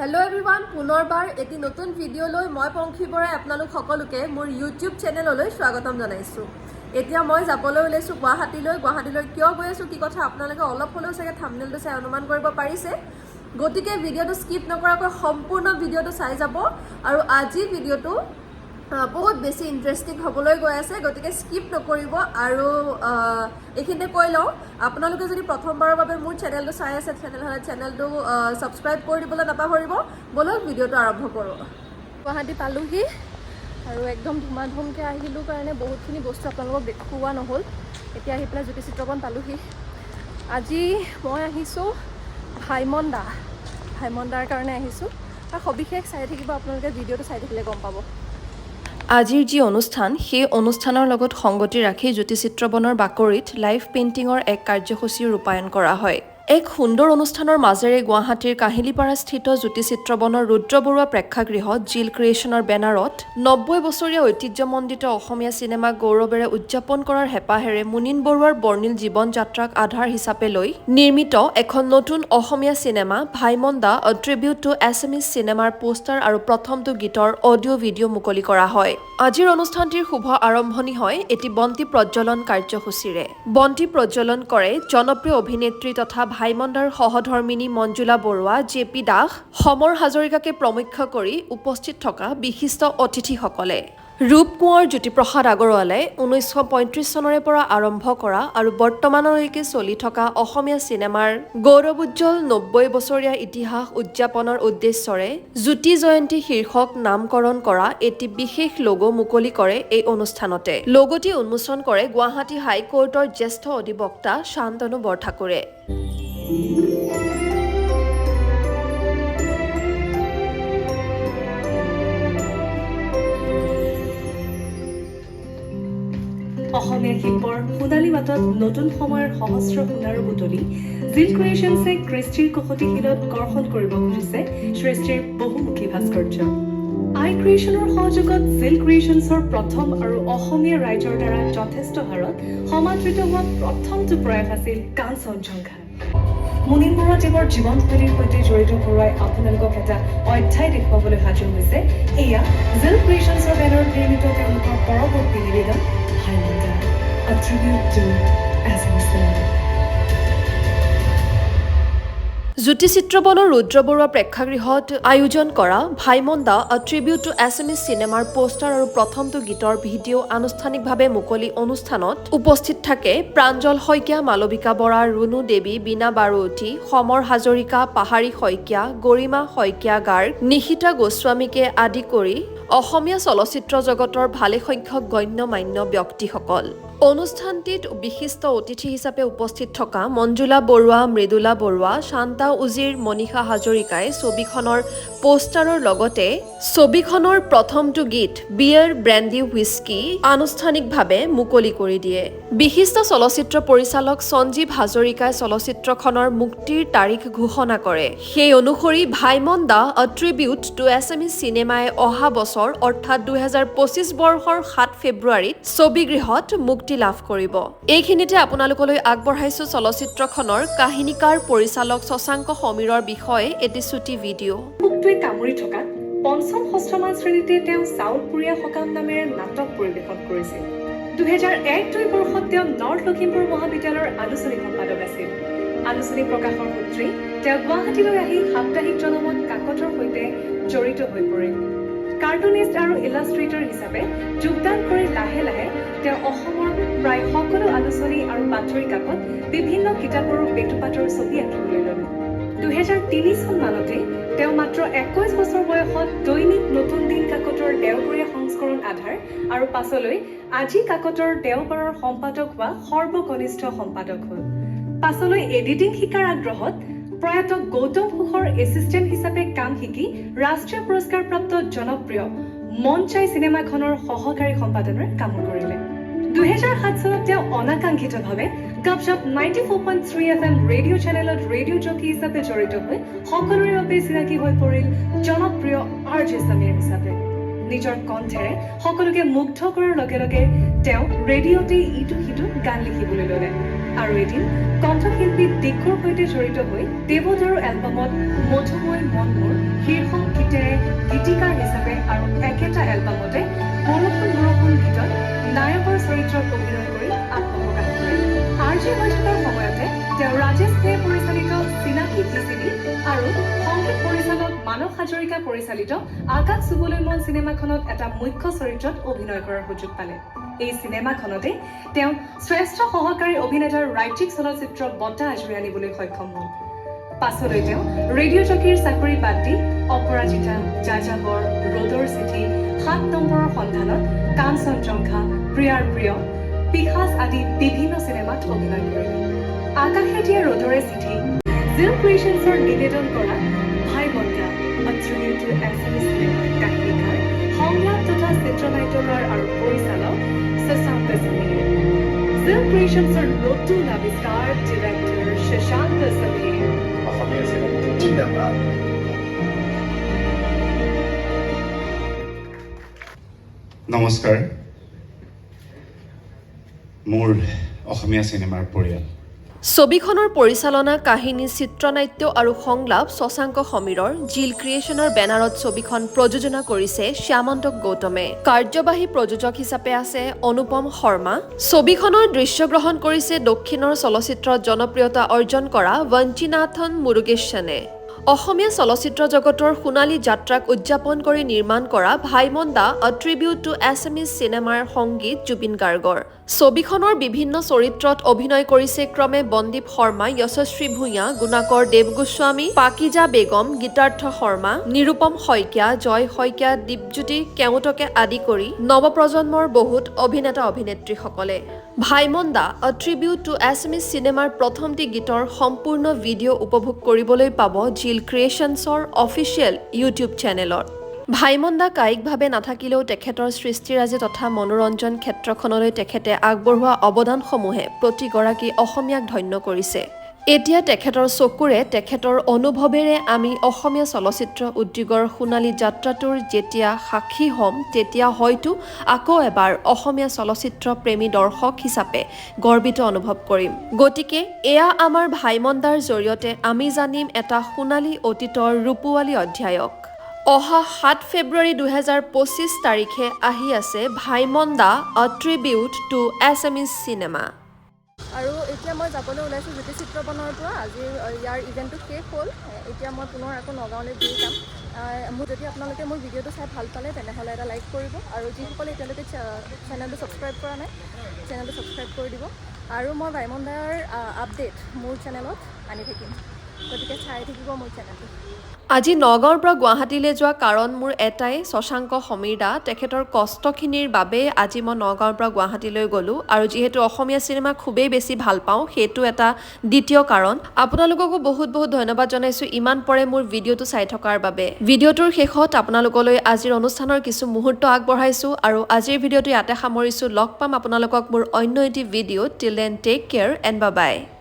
Hello' everyone, পুনৰবাৰ এটি নতুন ভিডিঅ' লৈ মই পংখী বৰাই আপোনালোক সকলোকে মোৰ ইউটিউব চেনেললৈ স্বাগতম জনাইছোঁ। এতিয়া মই যাবলৈ ওলাইছোঁ গুৱাহাটীলৈ। গুৱাহাটীলৈ কিয় গৈ আছোঁ, কি কথা, আপোনালোকে অলপ হ'লেও চাগে থামনেলটো চাই অনুমান কৰিব পাৰিছে। গতিকে ভিডিঅ'টো স্কিপ নকৰাকৈ সম্পূৰ্ণ ভিডিঅ'টো চাই যাব আৰু আজিৰ ভিডিঅ'টো বহুত বেছি ইণ্টাৰেষ্টিং হ'বলৈ গৈ আছে, গতিকে স্কিপ নকৰিব। আৰু এইখিনিতে কৈ লওঁ, আপোনালোকে যদি প্ৰথমবাৰৰ বাবে মোৰ চেনেলটো চাই আছে, তেনেহ'লে চেনেলটো ছাবস্ক্ৰাইব কৰি দিবলৈ নাপাহৰিব। ব'লক, ভিডিঅ'টো আৰম্ভ কৰোঁ। গুৱাহাটী পালোহি আৰু একদম ধুমাধুমকৈ আহিলোঁ কাৰণে বহুতখিনি বস্তু আপোনালোকক দেখুওৱা নহ'ল। এতিয়া আহি পেলাই জ্যোতি চিত্ৰবন পালোহি। আজি মই আহিছোঁ ভাইমন দা, ভাইমন দাৰ কাৰণে আহিছোঁ আৰু সবিশেষ চাই থাকিব আপোনালোকে, ভিডিঅ'টো চাই থাকিলে গম পাব। আজিৰ যি অনুষ্ঠান, সেই অনুষ্ঠানৰ লগত সংগতি ৰাখি জ্যোতি চিত্ৰবনৰ বাকৰিত লাইভ পেইণ্টিঙৰ এক কাৰ্যসূচী ৰূপায়ণ কৰা হয়। এক সুন্দৰ অনুষ্ঠানৰ মাজেৰে গুৱাহাটীৰ কাহিলীপাৰাস্থিত জ্যোতি চিত্ৰবনৰ ৰুদ্ৰ বৰুৱা প্ৰেক্ষাগৃহত জিল ক্ৰিয়েশ্যনৰ বেনাৰত 90 বছৰীয়া ঐতিহ্যমণ্ডিত অসমীয়া চিনেমাক গৌৰৱেৰে উদযাপন কৰাৰ হেঁপাহেৰে মুনীন বৰুৱাৰ বৰ্ণিল জীৱন যাত্ৰাক আধাৰ হিচাপে লৈ নিৰ্মিত এখন নতুন অসমীয়া চিনেমা ভাইমন দা আ ট্ৰিবিউট টু এছামিজ চিনেমাৰ পোষ্টাৰ আৰু প্ৰথমটো গীতৰ অডিঅ' ভিডিঅ' মুকলি কৰা হয়। আজিৰ অনুষ্ঠানটিৰ শুভ আৰম্ভণি হয় এটি বন্তি প্ৰজ্বলন কাৰ্যসূচীৰে। বন্তি প্ৰজ্বলন কৰে জনপ্ৰিয় অভিনেত্ৰী তথা ভাইমনদাৰ সহধৰ্মিনী মঞ্জুলা বৰুৱা, জে পি দাস, সমৰ হাজৰিকাকে প্ৰমুখ্য কৰি উপস্থিত থকা বিশিষ্ট অতিথিসকলে। ৰূপকোঁৱৰ জ্যোতিপ্ৰসাদ আগৰৱালাই 1935 চনৰে পৰা আৰম্ভ কৰা আৰু বৰ্তমানলৈকে চলি থকা অসমীয়া চিনেমাৰ গৌৰৱোজ্জ্বল 90 বছৰীয়া ইতিহাস উদযাপনৰ উদ্দেশ্যৰে জ্যোতি জয়ন্তী শীৰ্ষক নামকৰণ কৰা এটি বিশেষ লগো মুকলি কৰে এই অনুষ্ঠানতে। লগটি উন্মোচন কৰে গুৱাহাটী হাইকোৰ্টৰ জ্যেষ্ঠ অধিবক্তা শান্তনু বৰঠাকুৰে। অসমীয়া শিল্পৰ সোণালী বাটত নতুন সময়ৰ সহস্ৰ সোণাৰু বুটলি জিল ক্ৰিয়েশ্যনছে কৃষ্টিৰ কষটি শিলত কৰ্ষণ কৰিব খুজিছে সৃষ্টিৰ বহুমুখী ভাস্কৰ্য। আই ক্ৰিয়েশ্যনৰ সহযোগত জিল ক্ৰিয়েশ্যনছৰ প্ৰথম আৰু অসমীয়া ৰাইজৰ দ্বাৰা যথেষ্ট হাৰত সমাদৃত হোৱা প্ৰথমটো প্ৰয়াস আছিল কাঞ্চনজংঘা। মুনীন বৰুৱা দেৱৰ জীৱনশৈলীৰ সৈতে জড়িত কৰোৱাই আপোনালোকক এটা অধ্যায় দেখুৱাবলৈ সাজু হৈছে। এয়া জিল ক্ৰিয়েশ্যনছৰ বেনাৰত নিৰ্মিত তেওঁলোকৰ পৰৱৰ্তী নিবেদন ভাইমন দা, A Tribute to Assamese Cinema. জ্যোতি চিত্ৰবনৰ ৰুদ্ৰ বৰুৱা প্ৰেক্ষাগৃহত আয়োজন কৰা ভাইমন দা আ ট্ৰিবিউট টু এছামিজ চিনেমাৰ পোষ্টাৰ আৰু প্ৰথমটো গীতৰ ভিডিঅ' আনুষ্ঠানিকভাৱে মুকলি অনুষ্ঠানত উপস্থিত থাকে প্ৰাঞ্জল শইকীয়া, মালবিকা বৰা, ৰুণু দেৱী, বীণা বাৰৱতী, সমৰ হাজৰিকা, পাহাৰী শইকীয়া, গৰিমা শইকীয়া গাৰ্গ, নিশিতা গোস্বামীকে আদি কৰি অসমীয়া চলচ্চিত্ৰ জগতৰ ভালেসংখ্যক গণ্য মান্য ব্যক্তিসকল। অনুষ্ঠানটিত বিশিষ্ট অতিথি হিচাপে উপস্থিত থকা মঞ্জুলা বৰুৱা, মৃদুলা বৰুৱা, শান্তা উজিৰ, মনীষা হাজৰিকাই ছবিখনৰ পোষ্টাৰৰ লগতে ছবিখনৰ প্ৰথমটো গীত বিয়েৰ ব্ৰেণ্ডি হুইস্কি আনুষ্ঠানিকভাৱে মুকলি কৰি দিয়ে। বিশিষ্ট চলচ্চিত্ৰ পৰিচালক সঞ্জীৱ হাজৰিকাই চলচ্চিত্ৰখনৰ মুক্তিৰ তাৰিখ ঘোষণা কৰে। সেই অনুসৰি ভাইমন দা আ ট্ৰিবিউট টু এছামিজ চিনেমাই অহা বছৰ অৰ্থাৎ 2025 বৰ্ষৰ 7 ফেব্ৰুৱাৰীত ছবিগৃহত মুক্তি লাভ কৰিব। এইখিনিতে আপোনালোকলৈ আগবঢ়াইছো চলচ্চিত্ৰখনৰ কাহিনীকাৰ পৰিচালক শশাংক সমীৰৰ বিষয়ে এটি চুটি ভিডিঅ'। পোকটোৱে কামুৰি থকাত পঞ্চম ষষ্ঠমান শ্ৰেণীতে তেওঁ চাউলপুৰীয়া সকাম নামেৰে নাটক পৰিৱেশন কৰিছিল। 2001-2 বৰ্ষত তেওঁ নৰ্থ লখিমপুৰ মহাবিদ্যালয়ৰ আলোচনী সম্পাদক আছিল। আলোচনী প্ৰকাশৰ সূত্ৰেই তেওঁ গুৱাহাটীলৈ আহি সাপ্তাহিক জনমত কাকতৰ সৈতে জড়িত হৈ পৰিল। কাৰ্টুনিষ্ট আৰু ইলাষ্ট্ৰেটৰ হিচাপে যোগদান কৰি লাহে লাহে তেওঁ অসমৰ প্ৰায় সকলো আলোচনী আৰু বাতৰি কাকত, বিভিন্ন কিতাপৰো বেটুপাতৰ ছবি আঁকিবলৈ ল'লে। 2003 চন মানতে তেওঁ মাত্ৰ 21 বছৰ বয়সত দৈনিক নতুন দিন কাকতৰ দেওবৰীয়া সংস্কৰণ আধাৰ আৰু পাছলৈ আজি কাকতৰ দেওবাৰৰ সম্পাদক হোৱা সৰ্বকনিষ্ঠ সম্পাদক হ'ল। পাছলৈ এডিটিং শিকাৰ আগ্ৰহত প্ৰয়াত গৌতম ঘোষৰ এছিষ্টেণ্ট হিচাপে কাম শিকি ৰাষ্ট্ৰীয় পুৰস্কাৰপ্ৰাপ্ত জনপ্ৰিয় মন চাই চিনেমাখনৰ সহকাৰী সম্পাদনাৰ কামো কৰিলে। 2007 চনত তেওঁ অনাকাংক্ষিতভাৱে গপশ্বপ 94.3 এফ এম ৰেডিঅ' চেনেলত ৰেডিঅ' জকী হিচাপে জড়িত হৈ সকলোৰে বাবে চিনাকি হৈ পৰিল জনপ্ৰিয় আৰ জে সমীৰ হিচাপে। নিজৰ কণ্ঠেৰে সকলোকে মুগ্ধ কৰাৰ লগে লগে তেওঁ ৰেডিঅ'তেই ইটো সিটো গান লিখিবলৈ ল'লে আৰু এদিন কণ্ঠশিল্পী দীক্ষুৰ সৈতে জড়িত হৈ দেৱদাৰু এলবামত মধুময় মন মোৰ গীতিকাৰ হিচাপে আৰু একেটা এলবামতে বৰষুণ বৰষুণ গীতত নায়কৰ চৰিত্ৰত অভিনয় কৰি আত্মপ্ৰকাশ কৰে। আৰ জে হৈ থকাৰ সময়তে তেওঁ ৰাজেশ ভূঞা পৰিচালিত চিনাকি ভিচিডি আৰু সংগীত পৰিচালক মানস হাজৰিকা পৰিচালিত আকাশ চুবলৈ মন চিনেমাখনত এটা মুখ্য চৰিত্ৰত অভিনয় কৰাৰ সুযোগ পালে। এই চিনেমাখনতে তেওঁ শ্ৰেষ্ঠ সহকাৰী অভিনেতাৰ ৰাজ্যিক চলচ্চিত্ৰ বঁটা আজুৰি আনিবলৈ সক্ষম হ'ল। পাছলৈ তেওঁ ৰেডিঅ' জকীৰ চাকৰি বাদ দি অপৰাজিতা, যাযাবৰ, ৰ'দৰ চিঠি, 7 নম্বৰৰ সন্ধানত, কাঞ্চনজংঘা, প্ৰিয়াৰ প্ৰিয়, পিশাচ আদি বিভিন্ন চিনেমাত অভিনয় কৰিলে। আকাশে দিয়া ৰ'দৰে চিঠি, জিল ক্ৰিয়েশ্যনছৰ নিবেদন কৰা ভাইমন দা A Tribute to Assamese চিনেমাৰ কাহিনীকাৰ, সংলাপ তথা চিত্ৰনাট্যকাৰ আৰু পৰিচালক শশাংক সমীৰ। জিল ক্ৰিয়েশ্যনছৰ নতুন আৱিষ্কাৰ ডিৰেক্টৰ শশাংক সমীৰ। অসমীয়া চিনেমা জিন্দাবাদ। নমস্কাৰ, মোৰ অসমীয়া চিনেমাৰ পৰিয়াল। ছবিখনৰ পৰিচালনা, কাহিনী, চিত্ৰনাট্য আৰু সংলাপ শশাংক সমীৰৰ। জিল ক্ৰিয়েশ্যনৰ বেনাৰত ছবিখন প্ৰযোজনা কৰিছে শ্যামন্তক গৌতমে। কাৰ্যবাহী প্ৰযোজক হিচাপে আছে অনুপম শৰ্মা। ছবিখনৰ দৃশ্যগ্ৰহণ কৰিছে দক্ষিণৰ চলচ্চিত্ৰত জনপ্ৰিয়তা অৰ্জন কৰা বঞ্চিনাথন মুৰুগেশ্বনে। অসমীয়া চলচ্চিত্ৰ জগতৰ সোণালী যাত্ৰাক উদযাপন কৰি নিৰ্মাণ কৰা ভাইমন দা A tribute to Assamese চিনেমাৰ সংগীত জুবিন গাৰ্গৰ। ছবিখনৰ বিভিন্ন চৰিত্ৰত অভিনয় কৰিছে ক্ৰমে বন্দীপ শৰ্মা, যশস্বী ভূঞা, গুণাকৰ দেৱ গোস্বামী, পাকিজা বেগম, গীতাৰ্থ শৰ্মা, নিৰুপম শইকীয়া, জয় শইকীয়া, দীপজ্যোতি কেওটকে আদি কৰি নৱপ্ৰজন্মৰ বহুত অভিনেতা অভিনেত্ৰীসকলে। ভাইমন দা A tribute to Assamese চিনেমাৰ প্ৰথমটি গীতৰ সম্পূৰ্ণ ভিডিঅ' উপভোগ কৰিবলৈ পাব জিল ক্ৰিয়েশ্যনছৰ অফিচিয়েল ইউটিউব চেনেলত। ভাইমন দা কায়িকভাৱে নাথাকিলেও তেখেতৰ সৃষ্টিৰাজি তথা মনোৰঞ্জন ক্ষেত্ৰখনলৈ তেখেতে আগবঢ়োৱা অৱদানসমূহে প্ৰতিগৰাকী অসমীয়াক ধন্য কৰিছে। এতিয়া তেখেতৰ চকুৰে, তেখেতৰ অনুভৱেৰে আমি অসমীয়া চলচ্চিত্ৰ উদ্যোগৰ সোণালী যাত্ৰাটোৰ যেতিয়া সাক্ষী হ'ম, তেতিয়া হয়তো আকৌ এবাৰ অসমীয়া চলচ্চিত্ৰ প্ৰেমী দৰ্শক হিচাপে গৰ্বিত অনুভৱ কৰিম। গতিকে এয়া আমাৰ ভাইমন দাৰ জৰিয়তে আমি জানিম এটা সোণালী অতীতৰ ৰূপোৱালী অধ্যায়ক। অহা 7 ফেব্ৰুৱাৰী 2025 তাৰিখে আহি আছে ভাইমন দা A tribute to Assamese cinema. আৰু এতিয়া মই যাবলৈ ওলাইছোঁ জ্যোতি চিত্ৰবনৰ পৰা। আজি ইয়াৰ ইভেণ্টটো শেষ হ'ল। এতিয়া মই পুনৰ আকৌ নগাঁৱলৈ ঘূৰি যাম। মোৰ যদি আপোনালোকে মোৰ ভিডিঅ'টো চাই ভাল পালে, তেনেহ'লে এটা লাইক কৰিব আৰু যিসকলে এতিয়ালৈকে চেনেলটো ছাবস্ক্ৰাইব কৰা নাই, চেনেলটো ছাবস্ক্ৰাইব কৰি দিব। আৰু মই ভাইমন দাৰ আপডেট মোৰ চেনেলত আনি থাকিম, গতিকে চাই থাকিব মোৰ চেনেলটো। আজি নগাঁৱৰ পৰা গুৱাহাটীলৈ যোৱা কাৰণ মোৰ এটাই, শশাংক সমীৰ দা। তেখেতৰ কষ্টখিনিৰ বাবে আজি মই নগাঁৱৰ পৰা গুৱাহাটীলৈ গ'লোঁ আৰু যিহেতু অসমীয়া চিনেমা খুবেই বেছি ভাল পাওঁ, সেইটো এটা দ্বিতীয় কাৰণ। আপোনালোককো বহুত বহুত ধন্যবাদ জনাইছোঁ ইমান পৰে মোৰ ভিডিঅ'টো চাই থকাৰ বাবে। ভিডিঅ'টোৰ শেষত আপোনালোকলৈ আজিৰ অনুষ্ঠানৰ কিছু মুহূৰ্ত আগবঢ়াইছোঁ আৰু আজিৰ ভিডিঅ'টো ইয়াতে সামৰিছোঁ। লগ পাম আপোনালোকক মোৰ অন্য এটি ভিডিঅ'ত। Till then, take care and bye bye.